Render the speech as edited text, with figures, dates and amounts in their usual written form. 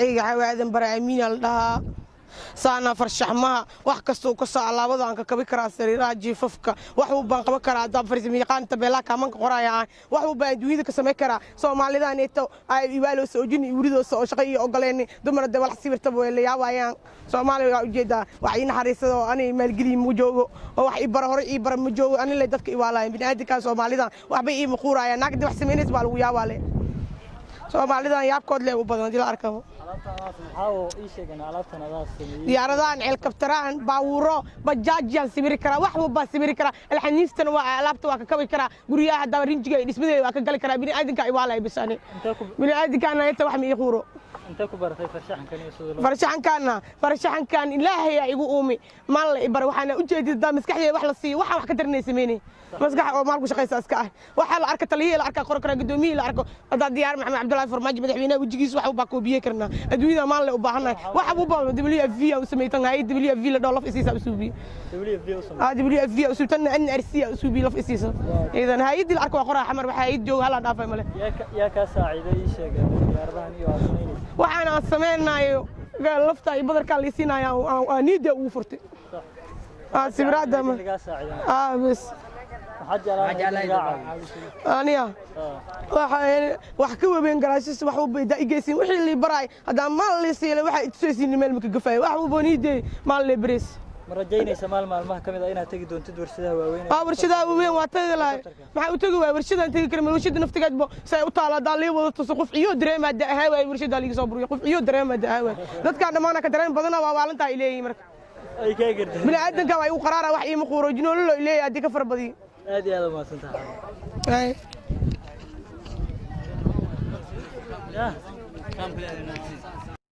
Magacayga Xawaadan Bare Amiina la dhahaa. Saana farshaxmaha wax kastuu ka soo alaabada aan ka kabi karaa, sariiraha, jiifafka, wax walbaan qaban karaa. Haddaan farsamayaqaan tabeelaa kaamanka qoraya ah, wax walbaan adduunyada ka samayn karaa. Soomaalidaneeto ay iwaaloo soojin iyo wuridoosa oo shaqo iyo ogoleen dumar de walax sawirtaba way la yaabayaan. Soomaaliya waa ujeedaa, wax ii naxariisada oo ani maalgeliyi ma joogo, oo wax ii bara hore ii bara ma joogo. Ani le dadka iwaalayan bini'aadinkaa Soomaalida waxbay ii maquurayaan. Naagdi wax samaynaysa baa lagu yaabaale. Soomaalidan yaabkood lee u badan hadii la arkabo. Diyaaradahan, ceelkabtarahan, baawuro, bajaajyaan sawiri karaa, wax walbaa sawiri karaa. Alxaniistana waa alaabta waa ka kabi karaa. Guryaha haddaba rinjiga iyo dhismadeeda waa ka gali karaa. Bini'aadinka iwaalaya bisani, bini'aadinkaana inta wax ma ii quuro. Farshaxankaana, farshaxankan Ilaahayaa igu uumi, maal la ibara. Waxaana ujeedid hadaa maskaxdeeda wax la siiyo, waxaan wax ka tarinay sameynay. Maskax oo maal ku shaqaysa iska ah. Waxaa la arka taliyihii la arkaa qori karaa, gudoomiyihii la arko. Haddaa diyaar Maxamed Cabdullaahi Farmaajo madaxweynaha wejigiisa wax baa koobiyey karnaa. Adduunyada maal le u baahannahay. Waxa u baahan W F V u samaytan hay, W F V la dhaho laf isiisa u suubiye, W F V u suubitan, N R C u suubiye laf isiisa. Idan hay'adii la arko waa qoraa. Xamar waxa hay'ad jooga hala dhaafay male. Yaa kaa saaciiday? Ii sheeg diyaaradahan iyo aad samaynaysa. Waxaan aan samaynayo lafta iyo badarkaa liisinaya niida ugu furtay sawiraada bas. Aniga wax ka wabeen garaashis wax walba idaa igeysin wixii lii baraay. Haddaan maal lii siilay waxaa itusaysiin meel maka gafaay. Wax walba niidey maal lee bareys. Ma rajaynaysa maal maalmaha ka mid ah inaad tegi doontid warshadaha waaweyn? Aa, warshadaha waaweyn waa tagi lahay. Maxaa u tegi waay? Warshadaan tegi karin. Warshada naftigeedba say u taala haddaan lii wada tuso, qof iyo dareemaa da ahaa waay. Warshada liiga soo buriyo, qof iyo dareemaa da ahaa waay. Dadkaan dhammaana ka dareen badana waa waalantaa ay leeyihiin. Marka ay kaa gartay bini'aadanka waa igu qaraara, wax iima quuro, jinoololo leeyahay haddii ka fara badiyo. Aad iyo aad u mahadsantahay.